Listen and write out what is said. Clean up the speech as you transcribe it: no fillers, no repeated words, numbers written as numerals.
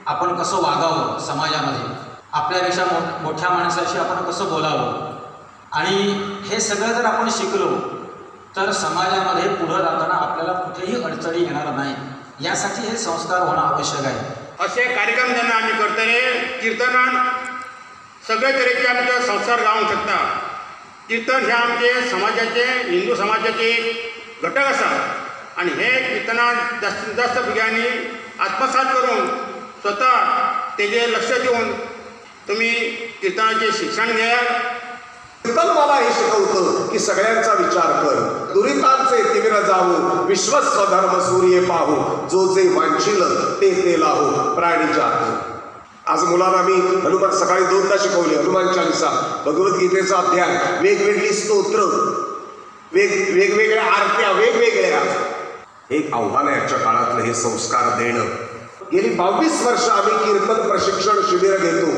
आपण कसं वागावं समाजामध्ये, आपल्यापेक्षा मोठ्या माणसाशी आपण कसं बोलावं, आणि हे सगळं जर आपण शिकलो तर समाजामध्ये पुढं जाताना आपल्याला कुठेही अडचणी येणार नाही। यासाठी हे संस्कार होणं आवश्यक आहे। असे कार्यक्रम जेन्ना आमी करतले किर्तनान सगळे तरेचे आमचे संस्कार जावंक शकता। किर्तन हे आमचे समाजाचे, हिंदू समाजाचे एक घटक आसा आनी हे किर्तनान जास्तीत जास्त भुरग्यांनी आत्मसात करून स्वता तेजेर लक्ष दिवन तुमी किर्तनाचें शिक्षण घेयात। कीर्तन मला हे शिकवतं की सगळ्यांचा विचार कर, दुरितांचे तिमिर जाऊ, विश्वस्व धर्म सूर्ये पाहू, जो जे वांछिल ते ते लाहू प्राणी जात। आज मुलांना मी हनुमान सकाळी 2दा शिकवले, हनुमान चालीसा, भगवद्गीतेचा अध्याय, वेगवेगळी स्तोत्र, वेगवेगळ्या आरत्या, वेगवेगळ्या। एक आव्हान आहे आजच्या काळातलं हे संस्कार देणं। गेली 22 वर्ष आम्ही कीर्तन प्रशिक्षण शिबिर घेतो।